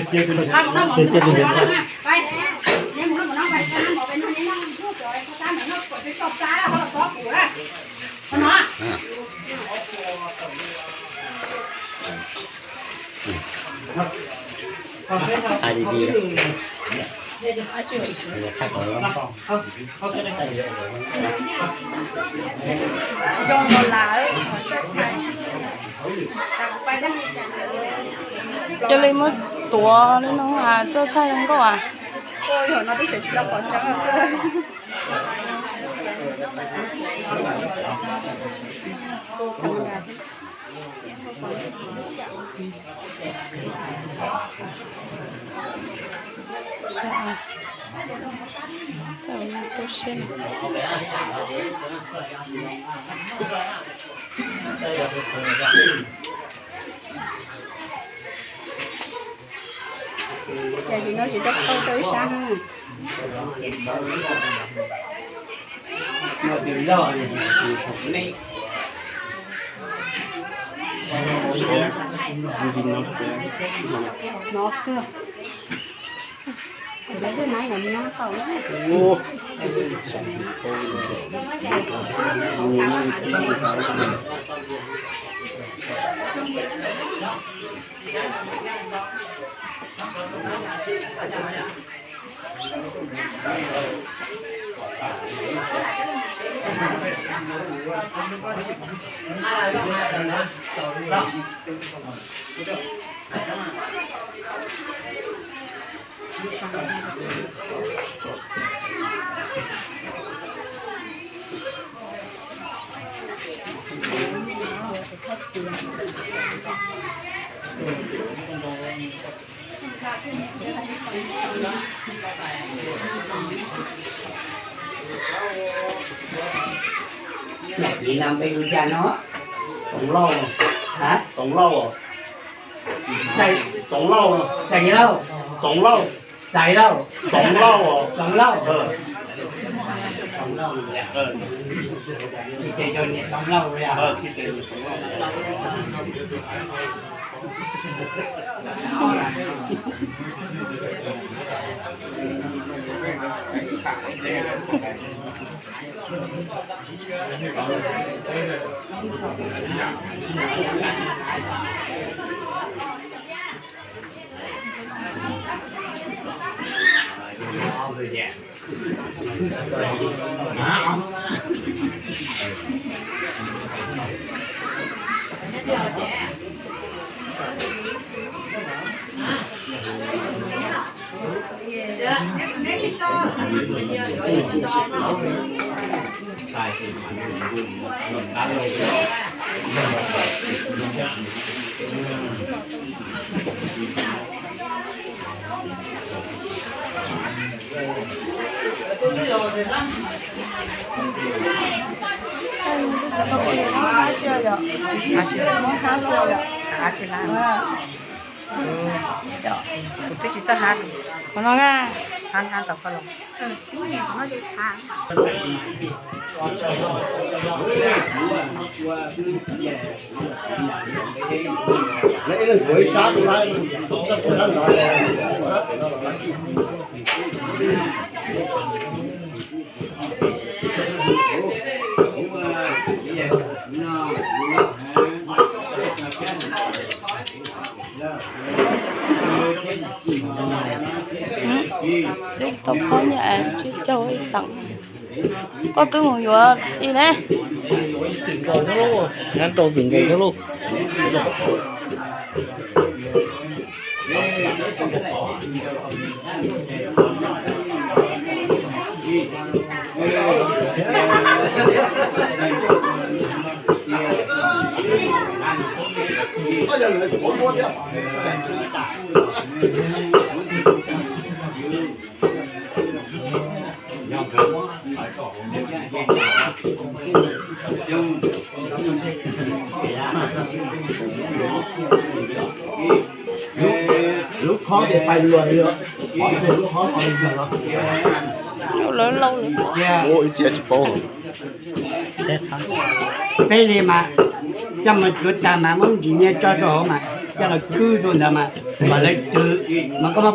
Hais li li. Cia li muab tuav li no, txawj thaij zoo nkauj as. Ces nim no tsis tau tau rau ib sab na. No kawg. Niam txiv no npe hu cas no? Txoov Lauj. Hab? Txoov Lauj. Xais Lauj. Txoov Lauj. Xais Lauj. Txoov Lauj. Txoov Lauj. Ces yog niam Txoov Lauj li. Kuv twb tsis txawj hab. Qhov no na. Hab hab tau koj los. Tau phob nyaj es tsis caug ib xeem. Koj twb mus yuav ib ne. Txwm nkaus thiab lauj, rau txwm nkaus thiab lauj. Lub khob ces pais luas li os. Lub khob pais luas os. Ib txhia tsis paub. Peb li mas, coj mus tsuav tas mas muab ntsis nyiaj tso rau hauv mas coj los kwb rau ntawd mas kom lawv twv, mas koj muab